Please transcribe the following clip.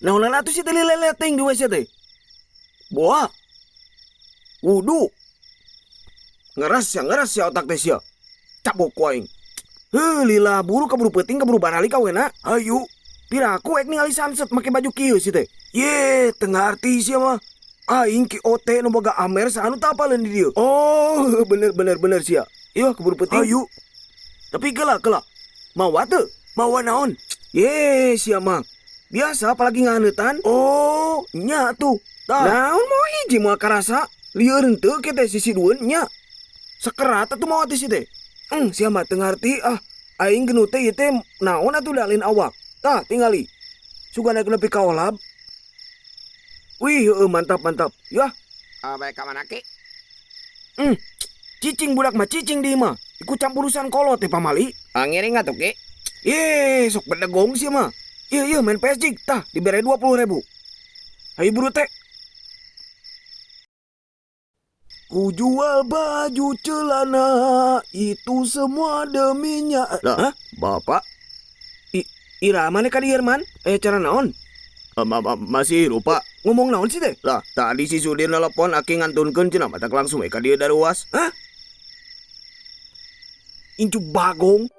Naonan atuh sia teh lila-lila teuing di WC teh? Boa. Wudu. Ngeres sia, ngeres sia otak teh sia. Cabok ku aing. Heuh lila buru kaburu peuting kaburu baralik awena. Hayu. Piraku ek ningali sunset make baju kieu si teh. Ye, teu ngarti sia mah. Aing ki ote nu boga Amer saha nu teu apaleun di dieu. Oh, bener bener bener sia. Yuh kaburu peuting. Hayu. Tapi kela kela. Mawa teu? Mawa naon? Ye, sia mah. Biasa apalagi ngahaneutan. Oh, nya atuh. Tah. Naon mawa hiji moal karasa? Lieur henteu ke teh sisidueun nya. Sekerat atuh mawa teh si teh. Eng, sia mah teu ngarti ah. Aing genut teh ieu teh naon atuh da lain awak. Tah, tingali. Sugan arek nepi ka olab. Wih, heueuh mantap mantap. Yah. Bae ka mana ki? Cicing budak mah cicing di imah. Ikut campur urusan kolot teh pamali. Ngiring atuh ki. Ye, sok bedegong sia mah. Ieu ieu main PS jig, tah dibere 20.000. Hayu buru teh. Ku jual baju celana itu semua deminya. Lah, Hah? Bapak? Ira mana ka dieu man? Aya cara naon? Masih lupa. Ngomong naon sih teh? Lah, tadi si Sudir nelpon aki ngantunkeun cenah matak langsung we ka dieu daruas. Hah? Incu bagong.